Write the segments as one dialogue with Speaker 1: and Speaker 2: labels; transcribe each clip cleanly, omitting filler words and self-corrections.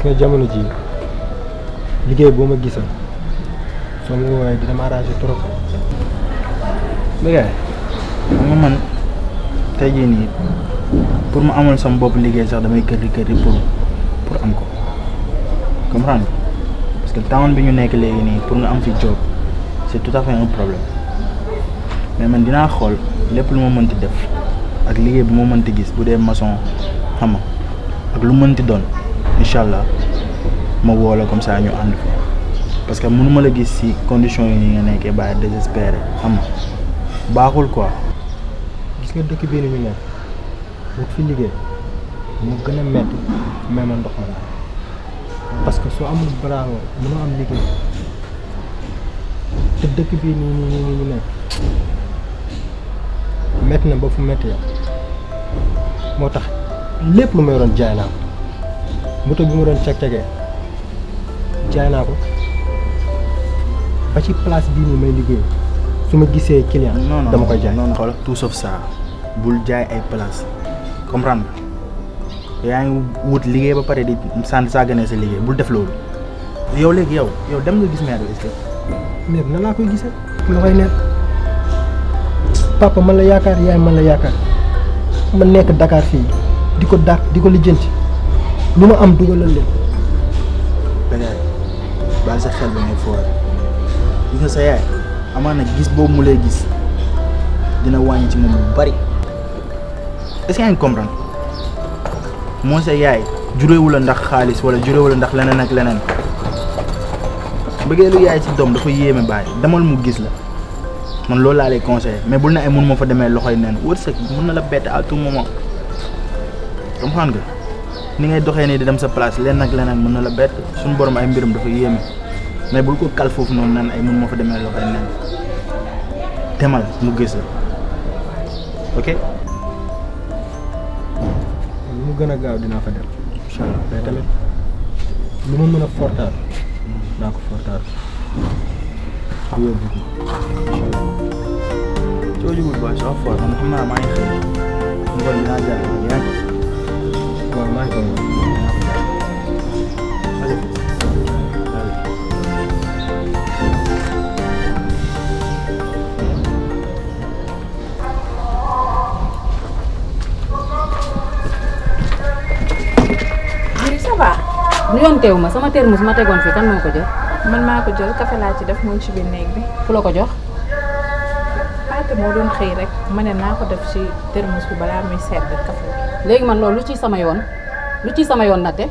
Speaker 1: nga jamono ji liggéey boo ma gisal soo ma woowee dina ma arrangé trop.
Speaker 2: Bécaye xam nga man tey jii nii pour mu amal sama bopp liggéey sax damay kër di pour am ko comprendre parce que temps bi ñu nekk léegi nii pour nga am fi job c'est tout à fait un problème mais man dinaa xool lépp lu ma mënti def ak liggéey bu ma mënti gis bu dee maçon xam nga ak lu mënti doon incha allah ma woo la comme ça ñu ànd fa parce que mënu ma la gis ci conditions yi nga nekkee ba désespéré xam nga baaxul quoi.
Speaker 1: gis nga dëkk bii ni ñu nekk wut fi liggéey mu gën a metti may ma ndox ma la parce que soo amul bravo mënoo am liggéey te dëkk bii nii ñu nekk metti na ba fu metti ya moo tax lépp lu ma yoroon jaay naa ko moto bi ma doon cag-cagee jaay naa ko ba ci place bii nii may liggéey su ma gisee client dama koy jaay.
Speaker 2: non xoolal tout sauf ça bul jaay ay place comprendre yaa ngi wut liggéey ba pare di sàgganee sa liggéey bul def loolu. yow léegi yow dem nga gis maire bi est-ce que.
Speaker 1: maire nan laa koy gisee nga koy nekk papa man la yaakaar yaay man la yaakaar ma nekk Dakar fii di ko dàq di ko lijjanti lu ma am dugalal leen.
Speaker 2: Bécaye baal sa xel ba ngay foor gis nga sa yaay amaana gis boobu mu lay gis dina wàññi ci moom bu bari est-ce que yaa ngi comprendre moo sa yaay jureewu la ndax xaalis wala jureewu la ndax leneen ak leneen bëggee lu yaay ci doom dafa yéeme bàyyi demal mu gis la man loolu laa lay conseillé mais bul na ay mun ma fa demee loxoy neen wërsëg mun na la bett à tout moment comprendre nga ni ngay doxee nii di dem sa place lenn ak leneen mën na la bett suñu borom ay mbirum dafa yéeme mais bul ko kal foofu noonu nan ay mun ma fa demee loxoy neen demal mu gis la ok.
Speaker 1: lu mu gën a gaaw dinaa fa dem incha allah mais tamit lu ma mën a fortaal naa ko fortaal bu yóbbu ko incha allah.
Speaker 2: soo jugul ba soo for man xam naa maa ngi xëy ngoon dinaa jàll yaa ngi ko.
Speaker 1: waaw maa ngi ko woon.
Speaker 3: nu yoon teew ma sama termus ma tegoon fii kan moo ko jël.
Speaker 4: man maa ko jël café laa ci def mu ngi ci biir néeg bi.
Speaker 3: fu la ko jox.
Speaker 4: Paate moo doon xëy rek ma ne naa ko def ci termus bi balaa muy sedd café bi.
Speaker 3: léegi man loolu lu ci sama yoon nate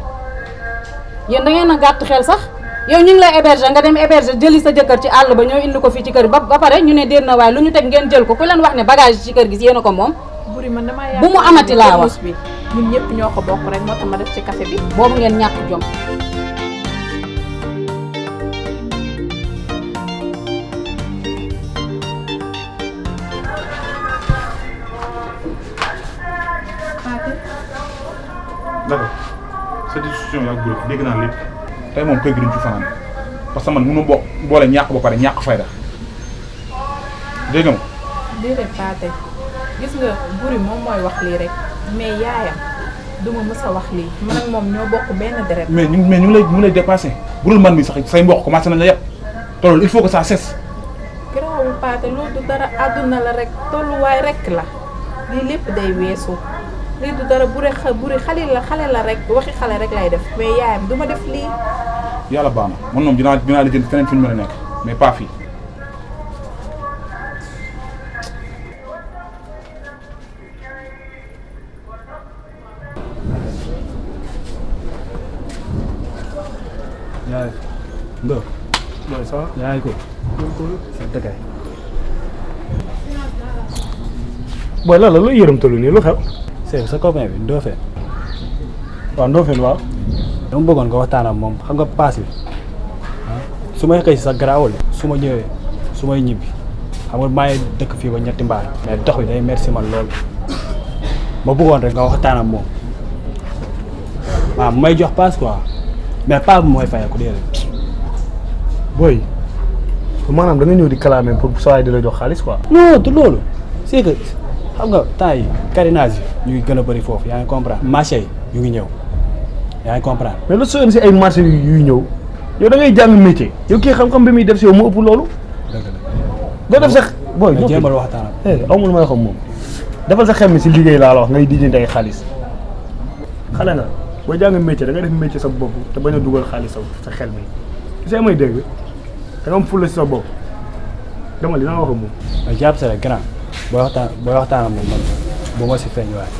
Speaker 3: yéen da ngeen a gàtt xel sax yow ñu ngi lay héberger nga dem héberger jëli sa jëkkër ci àll ba ñëw indi ko fii ci kër ba pare ñu ne déet na waaye lu ñu teg ngeen jël ko ku leen wax ne bagage ci kër gi yéen a ko moom.
Speaker 4: buri man damaa
Speaker 3: bu mu amati laa wax
Speaker 4: bi ñun ñëpp ñoo ko bokk rek moo tax ma def ci café bi.
Speaker 3: boobu ngeen ñàkk jom.
Speaker 5: d'accord cette discussion yaa ngi dégg naa lépp tey moom kër gi duñ ci fanaan parce que man mënu boole ñàkk ba pare ñàkk fayda dégg nga ma.
Speaker 4: déedéet Paate gis nga buri moom mooy wax lii rek mais yaayam duma mës a wax lii man ak moom ñoo bokk benn deret.
Speaker 5: mais ñu ngi lay dépassé bu dul man mi sax say mbokk commencé nañ la yëpp te loolu il faut que ça cesse.
Speaker 4: garaawul Paate loolu du dara àdduna la rek tolluwaay rek la lii lépp day weesu. lii du dara buri xale la rek waxi xale rek lay def mais yaayam du ma def lii.
Speaker 5: yàlla baax na man moom dinaa la jënd feneen fu ñu mën a nekk mais pas fii.
Speaker 1: yaay Ndo. mooy ça va yaa ngi ko. sant kay. booy lan la lu yërëmtalu nii lu xew.
Speaker 6: c'est sa copain bi Ndofène. waaw Ndofène waaw. dama bëggoon nga waxtaan ak moom xam nga paas bi su may xëy si sax garaawul su ma ñëwee su may ñibbi xam nga maa ngi dëkk fii ba ñetti mbaar mais dox bi day merci man lool ma bëggoon rek nga waxtaan ak moom waaw may jox paas quoi mais pas bu mooy fayeeku déedéet.
Speaker 1: booy maanaam da nga ñëw di kalaame pour saa yi di la jox xaalis quoi.
Speaker 6: non du loolu c'est que xam nga temps yi carénage yi ñu ngi gën a bëri foofu yaa ngi comprendre marché yi ñu ngi ñëw yaa ngi comprendre.
Speaker 7: mais lu soo si ay marché yuy ñëw yow da ngay jàng métier yow kii xam-xam bi muy def si yow mu ëpp loolu.
Speaker 6: dëgg la
Speaker 7: doo def sax booy
Speaker 6: nga jéemal waxtaan ak
Speaker 7: amul may xam moom defal sa xel mi si liggéey laa la wax ngay dijjante ay xaalis xale nga boo jàng métier da nga def métier sa bopp te bañ a dugal xaalis sa xel mi gisee may dégg da nga am fulla si sa bopp dama li naa wax ak moom.
Speaker 6: nga jàpp sa rek grand booy waxtaan ak moom man bu ma si feeñ waaye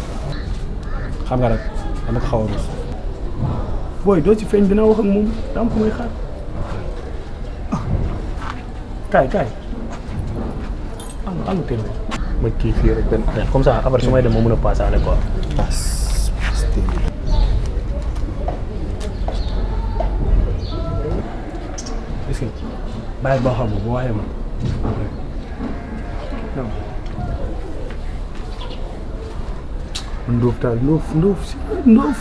Speaker 6: xam nga rek dama ko xaw a ruus.
Speaker 7: booy doo ci feeñ dina wax ak moom daa am ko may xaar kaay am teel ma kii fii rek benn affaire comme ça après su may dem ma mën a passaale quoi.
Speaker 6: est-ce que bàyyi boo xam bu waxee ma.
Speaker 7: Ndoof daal ndoof.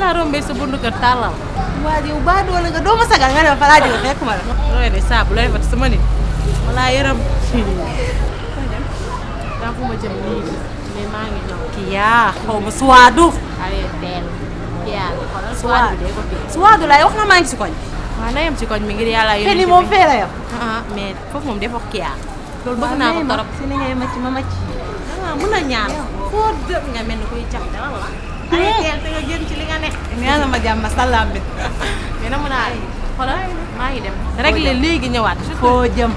Speaker 8: laa rombee sa bundu kër tàllal.
Speaker 9: waa yow baa doole nga doo ma sagal nga ne fa laa jóge fekk ma la.
Speaker 8: looy de saabu looy fat sama nit wala yaram. daa fu ma jëm nii mais maa ngi ñëw.
Speaker 9: kii yaa xaw ma suwaadu.
Speaker 8: xale teel yaa xoolal
Speaker 9: suwaadu
Speaker 8: de ko fi.
Speaker 9: suwaadu laay wax na maa ngi si koñ.
Speaker 8: waaw na yem ci koñ mi ngir yàlla yónni.
Speaker 9: te ni moom fee la yam.
Speaker 8: mais foofu moom defoo kii yaa. loolu bëgg naa ko torop.
Speaker 9: si li ngay macc ma macc.
Speaker 8: danga mën a ñaan. foo dëpp nga mel ni kuy cax dara la. ay teel te nga jëm ci li nga ne.
Speaker 9: ñaanal ma jàmm salaam bi.
Speaker 8: mais na mën a xoolal maa ngi dem. réglé léegi ñëwaat.
Speaker 9: foo jëm.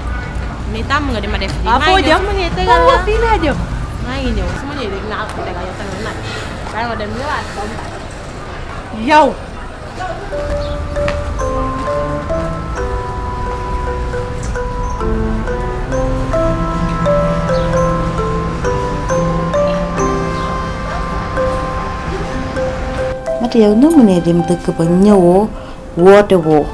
Speaker 8: mais tàmm nga di ma def.
Speaker 9: ah foo jëm
Speaker 8: maa ngi ñëw tegal la
Speaker 9: fii laa jëm.
Speaker 8: maa ngi ñëw su ma ñëwee rek naa ko tegal yow tamit nag bàyyi ma dem ñëwaat comme
Speaker 9: yow.
Speaker 10: Mati yow noo mënee dem dëkk ba ñëwoo woote woo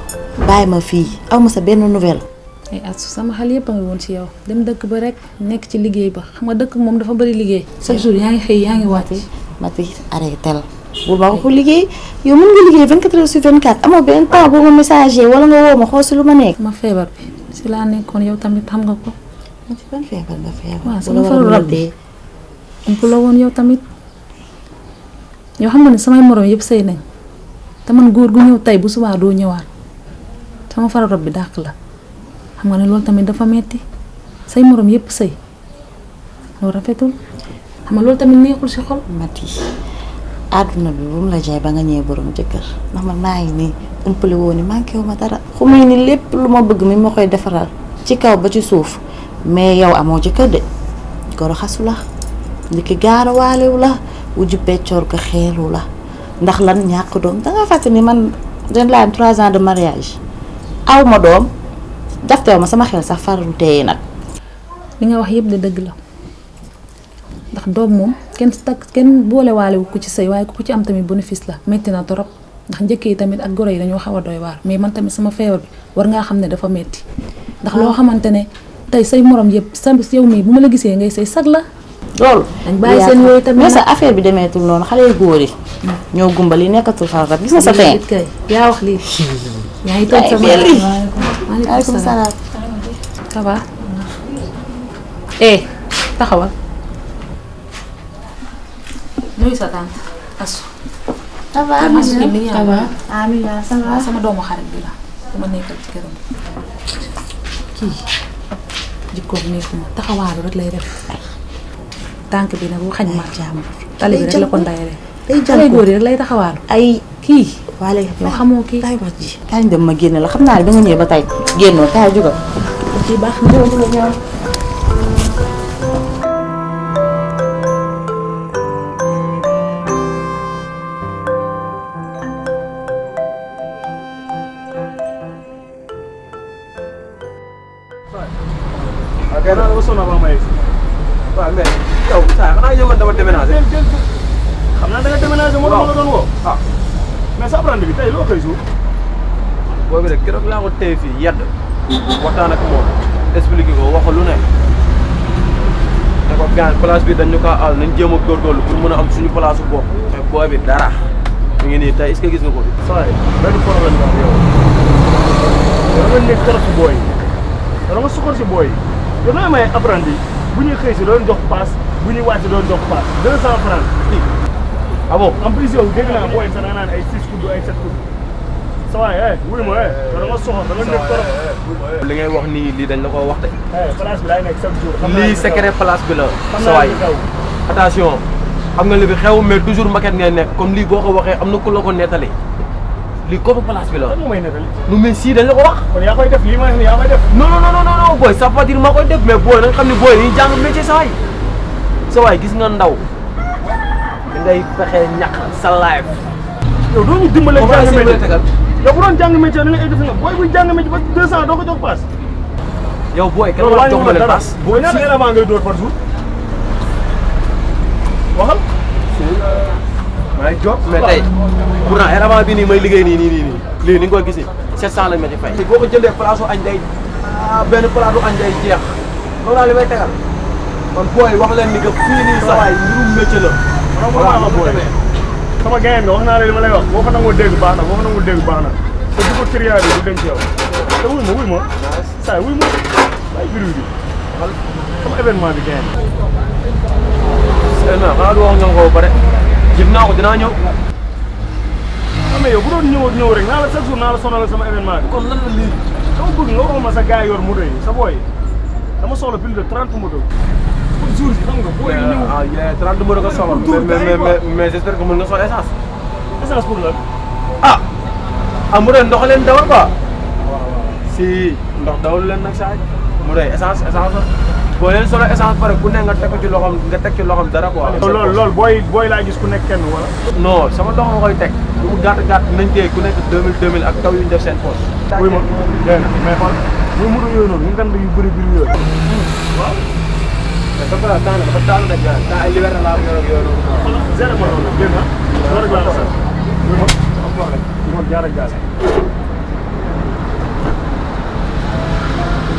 Speaker 10: bàyyi ma fii aw ma sa benn nouvelle.
Speaker 3: ay Astou sama xel yëpp a ngi woon ci yow dem dëkk ba rek nekk ci liggéey ba xam nga dëkk moom dafa bëri liggéey chaque jour yaa ngi xëy yaa ngi wàcc.
Speaker 10: Mati arrêté la bul ma ko liggéey yow mën nga liggéey 24 heures sur 24 amoo benn temps boo ma messager wala nga woo ma xool si lu ma nekk.
Speaker 3: ma feebar bi si laa nekkoon yow tamit xam nga ko.
Speaker 10: Mati ban feebar nga feebar.
Speaker 3: waaw sama faru rab bi ump la woon yow tamit yow xam nga ne samay morom yëpp sëy nañ te man góor gu ñëw tey bu subaa doo ñëwaat sama faru rab bi dàq la. xam nga ne loolu tamit dafa metti say morom yëpp sëy loolu rafetul xam nga loolu tamit neexul si xol.
Speaker 10: Mati àdduna bi bu mu la jaay ba nga ñëwee borom jëkkër ndax man maa ngi nii umpale woo ni manqué wu ma dara xumuy ni lépp lu ma bëgg mi ma koy defaral ci kaw ba ci suuf mais yow amoo jëkkër de goro xasu la ndiki gaarawaalewu la wujju peccoor ko xeelu la ndax lan ñàkk doom danga fàtte ni man dañ laa am 3 ans de mariage aw ma doom dafteew ma sama xel sax farlu tey nag.
Speaker 3: li nga wax yëpp de dëgg la ndax doom moom kenn boolewaale wu ko ci sëy waaye ku ci am tamit bénéfice la metti na torop ndax njëkk yi tamit ak goro yi dañoo xaw a doy waar mais man tamit sama feebar bi war ngaa xam ne dafa metti ndax loo xamante ne tey say morom yëpp sa yow mii bu ma la gisee ngay say sag la.
Speaker 10: loolu
Speaker 3: dañ bàyyi seen yooyu tamit
Speaker 10: mais sa affaire bi demeetul noonu xale yu góor yi ñoo gumbal yi nekkatul farat gis nga sa fin.
Speaker 3: yaa wax lii. yaa ngi toog sama
Speaker 10: waaleykum salaam.
Speaker 3: ça va. taxawal. nuyu sa tante Astou.
Speaker 10: ça va Amina ça va.
Speaker 3: sama doomu xarit bi la dama nekkal ci këram kii jikkoom neexuma taxawaalu rek lay def tànk bi nag bu xañ ma jàmm tali bi rek la ko ndayale
Speaker 10: day
Speaker 3: xale góor yi rek lay taxawaalu
Speaker 10: ay
Speaker 3: kii
Speaker 10: waale
Speaker 3: yow xamoo kii
Speaker 10: kaay wax ji kaay dem ma génne la xam naa ne ba nga ñëwee ba tey génnoo kaay jógal
Speaker 3: kii baax na
Speaker 10: ñëw
Speaker 6: gën a la sonn ba may waaw mais yow saa xanaa yow man dama déménager
Speaker 7: xam naa da nga déménager moo la doon woo. ah mais sa apprenti bi tey loo xëy suuf.
Speaker 6: boobu rek keroog laa ko téye fii yedd waxtaan ak moom expliqué ko wax lu ne
Speaker 11: ne ko gaan place bi dañ ñu kaa àll nañ jéem a góorgóorlu pour mën a am suñu place su bopp mais booy bi dara mi ngi nii tey est-ce que gis nga ko fi.
Speaker 7: saa yi benn problème nga am yow yow nga nekk trop si booy yi yow nga soxor si booy yi yow nooy may apprenti bu ñuy xëy si doon jox paas bu ñuy wàcc doon jox paas 200 francs ah bon en plus yow dégg naa booy sax da nga naan ay 6 kudd ay 7 kudd sa waay wuy ma yow da nga soxor da nga nekk trop
Speaker 11: li ngay wax nii lii dañ la ko wax de.
Speaker 7: place bi daay nekk chaque jour
Speaker 11: lii secret place bi la sa waay attention xam nga li bi xew mais toujours maquette ngay nekk comme lii boo ko waxee am na ku la ko nettali lii comme place bi la.
Speaker 7: lan moo may nettali.
Speaker 11: nu mais si dañ la ko wax.
Speaker 7: kon yaa koy def lii ma ne yaa koy def.
Speaker 11: non booy ça veut dire maa koy def mais booy da nga xam ne booy dañuy jàng métier sa waay gis nga ndaw da ngay fexe ñàkk sa life.
Speaker 7: yow doo ñu dimbale jàng métier yow bu doon jàng métier da nga egg fi nga booy buy jàng métier ba 200 doo ko jox paas.
Speaker 11: yow booy kenn war a jox ma leen paas.
Speaker 7: booy ñaata heure avant ngay door par jour waxal.
Speaker 11: may jox mais tey pourtant heure avant bi nii may liggéey nii lii ni nga koy gisee 700 la métier fay. boo ko jëndee place su añ day benn place su añ day jeex loolu daal li may tegal man booy wax leen ni que fii nii sa waay mbirum métier la.
Speaker 7: voilà booy sama gars nga wax naa la li ma lay wax boo ko nangoo dégg baax na boo ko nangoo dégg baax na te du ko trier du denc yow te wuy ma saa wuy ma ay biru bi sama événement bi gars
Speaker 11: non xanaa du wax nga ko ba pare jëm naa ko dinaa ñëw.
Speaker 7: mais yow bu doon ñëw rek naa la chaque jour naa la sonal sama événement bi.
Speaker 11: kon lan la lii.
Speaker 7: dama bëgg nga waxuma sa gars yor moto yi sa booy dama soxla plus de 30 moto pour jour yi xam nga booy yi ñëw.
Speaker 11: ah yéen 30 moto nga soxla. mais j'espère que mën nga sol essence.
Speaker 7: essence pour lan.
Speaker 11: mu doon ndox leen dawal quoi. si ndox dawal leen nag saa mu doon essence boo leen solo essence pare ku ne nga teg ci loxoom dara quoi.
Speaker 7: loolu booy laa gis ku nekk kenn wala.
Speaker 11: non sama loxo nga koy teg lu mu gàtt nañ tee ku nekk 2000 ak taw yu ñu def seen poche.
Speaker 7: wuy ma dégg nga mais xool muy moto yooyu noonu ñu ngand yu bëri yooyu. waaw.
Speaker 11: mais sa place dafa daanu rek daa ay liberté laa am yooyu noonu.
Speaker 7: zéro ma noonu dégg nga loolu rek laa la sax wuy ma am problème ñu mën jaar ak jaase.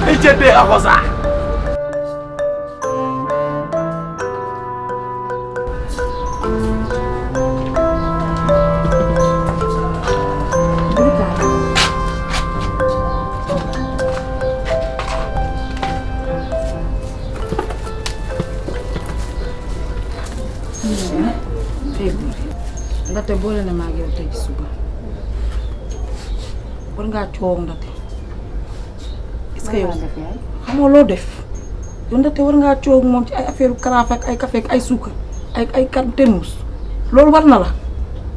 Speaker 11: ay jëndee ako sax.
Speaker 3: Ndate boole na maa ngi yow tey ci suba war ngaa coow Ndate est-ce que yow xamoo loo def yow Ndate war ngaa coow moom ci ay affaire karaaf ak ay café ak ay suukar ay termus loolu war na la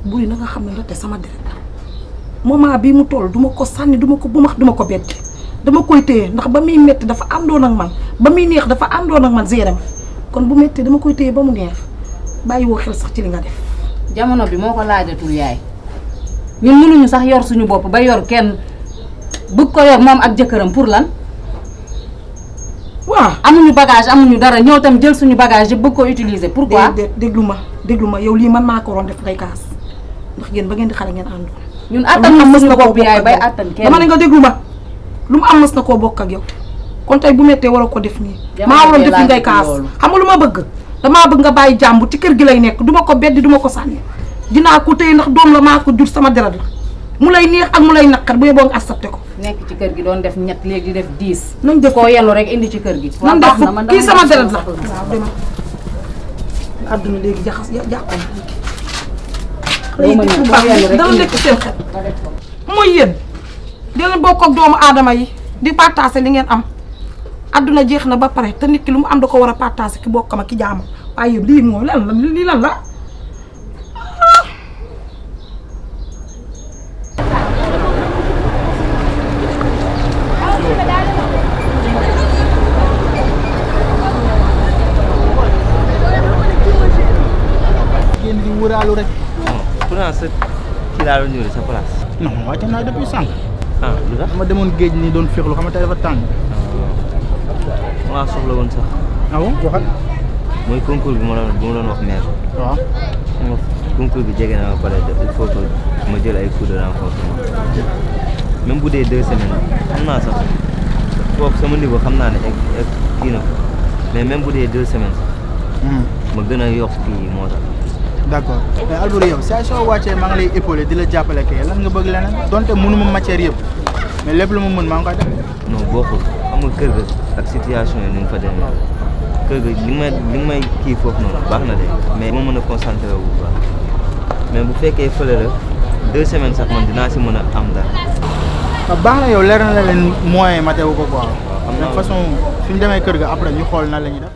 Speaker 3: buy na nga xam ne Ndate sama deret la moment bii mu toll duma ko sànni duma ko bumax duma ko bett dama koy téye ndax ba muy metti dafa àndoon ak man ba muy neex dafa àndoon ak man géram kon bu metti dama koy téye ba mu neex bàyyi woo xel sax ci li nga def.
Speaker 12: jamono bi moo ko laajatul yaay ñun mënuñu sax yor suñu bopp ba yor kenn bëgg ko yor moom ak jëkkëram pour lan.
Speaker 3: waaw
Speaker 12: amuñu bagage amuñu dara ñëw tam jël suñu bagage yëpp bëgg ko utiliser pourquoi.
Speaker 3: déglu ma yow lii man maa ko waroon def ngay kaas ndax yéen ba ngeen di xale ngeen àndoon.
Speaker 12: ñun attan mës na bopp yaay bay attan kenn
Speaker 3: dama ne nga déglu ma lu mu am mës na koo bokk ak yow kon tey bu mettee war a ko def nii. maa waroon def li ngay kaas xam nga lu ma bëgg. damaa bëgg nga bàyyi jàmbur ci kër gi lay nekk duma ko beddi duma ko sànni dinaa ko téye ndax doom la maa ko jur sama deret la mu lay neex ak mu lay naqar bu yeboo nga accepté ko.
Speaker 12: nekk ci kër gi doon def ñett léegi di def 10.
Speaker 3: nañ def
Speaker 12: koo yenu rek indi ci kër gi.
Speaker 3: nan def kii sama deret la. waaw demal àdduna léegi jaxas jàqoon dana nekk seen xel mooy yéen dina bokk ak doomu aadama yi di partager li ngeen am àdduna jeex na ba pare te nit ki lu mu am da ko war a partager ki bokkam ak ki jaamam waaye lii mooy lan la lii lan la.
Speaker 2: génn di wëraalu rek.
Speaker 13: pourtant sa kii laa doon ñëw sa place.
Speaker 2: non wàcc naa depuis sànq.
Speaker 13: ah lu tax
Speaker 2: ma demoon géej nii doon féexlu xam nga tey dafa tàng.
Speaker 13: maa soxla woon sax.
Speaker 2: ah bon waxal.
Speaker 13: mooy concours bi ma doon wax maire.
Speaker 2: waaw.
Speaker 13: xam nga concours bi jege na ba pare il faut que ma jël ay cours de renforcement même bu dee 2 semaines xam naa sax foofu sama niveau xam naa ne kii na ko mais même bu dee 2 semaines ma gën a yokk kii moo tax.
Speaker 2: d'accord mais Alboury yow saa soo wàccee maa ngi lay épaulé di la jàppale kay lan nga bëgg leneen donte mënuma matière yëpp mais lépp lu ma mën maa ngi koy def.
Speaker 13: non bokkul xam nga kër ga ak situation yi ni nga fa demee kër ga li nga may kii foofu noonu baax na de mais ma mën a concentré wu bu baax mais bu fekkee fële la 2 semaines sax man dinaa si mën a am dara.
Speaker 2: waaw baax na yow leer na la leen moyen matewu ko quoi. de toute façon suñ demee kër ga après ñu xool nan la ñuy def.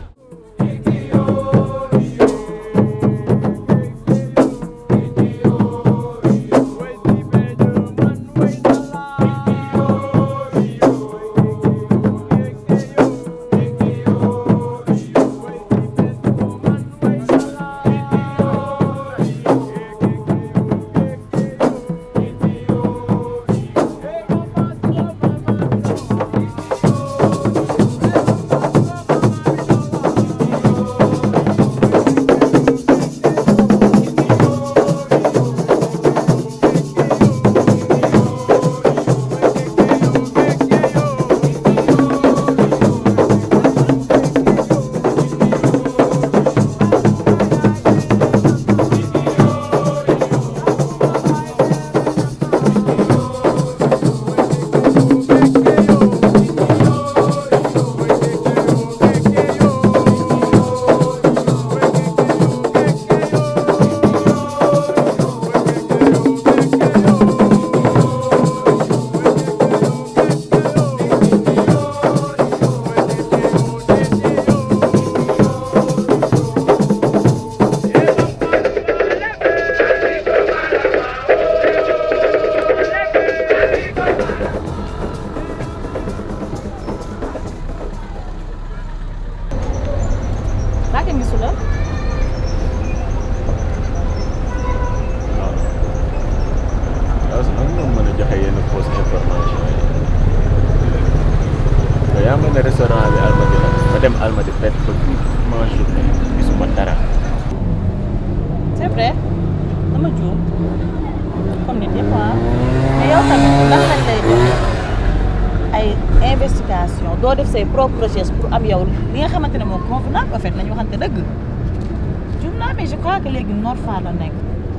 Speaker 10: C'est vrai dama juum comme nit yëpp mais yow tamit lan lañ lay def ay investigation doo def say propres recherches pour am yow li nga xamante ne moo convenable en fait nañu waxante dëgg juum naa mais je crois que léegi Nord Foire la nekk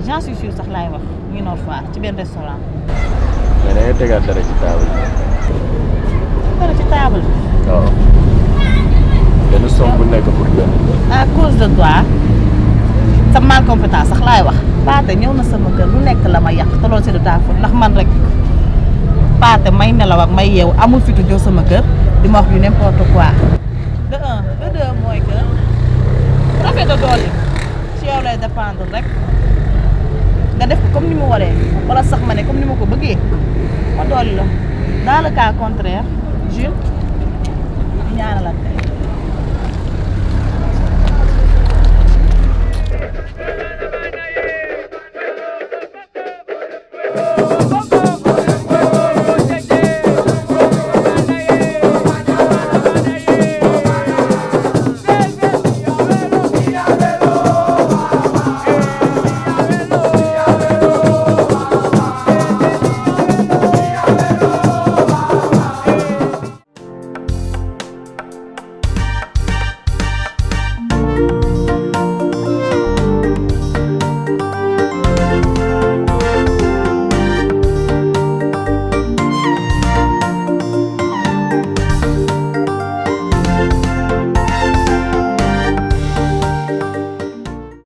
Speaker 10: j'en suis sûr sax laay wax ñu Nord Foire ci benn restaurant.
Speaker 11: mais da ngay tegaat dara ci table
Speaker 10: dara ci table bi.
Speaker 11: waaw benn somme bu nekk pour benn.
Speaker 10: à cause de toi sa mal compétence sax laay wax Paate ñëw na sama kër lu nekk la ma yàq te loolu c'est de ta faute ndax man rek Paate may nelaw ak may yeewu amul fitu ñëw sama kër di ma wax yu n'importe quoi. de un de deux mooy que rafet de doole ci yow lay dépendre rek nga def ko comme ni mu waree wala sax ma ne comme ni ma ko bëggee ma dooli la dans le cas contraire Jules ñaanalante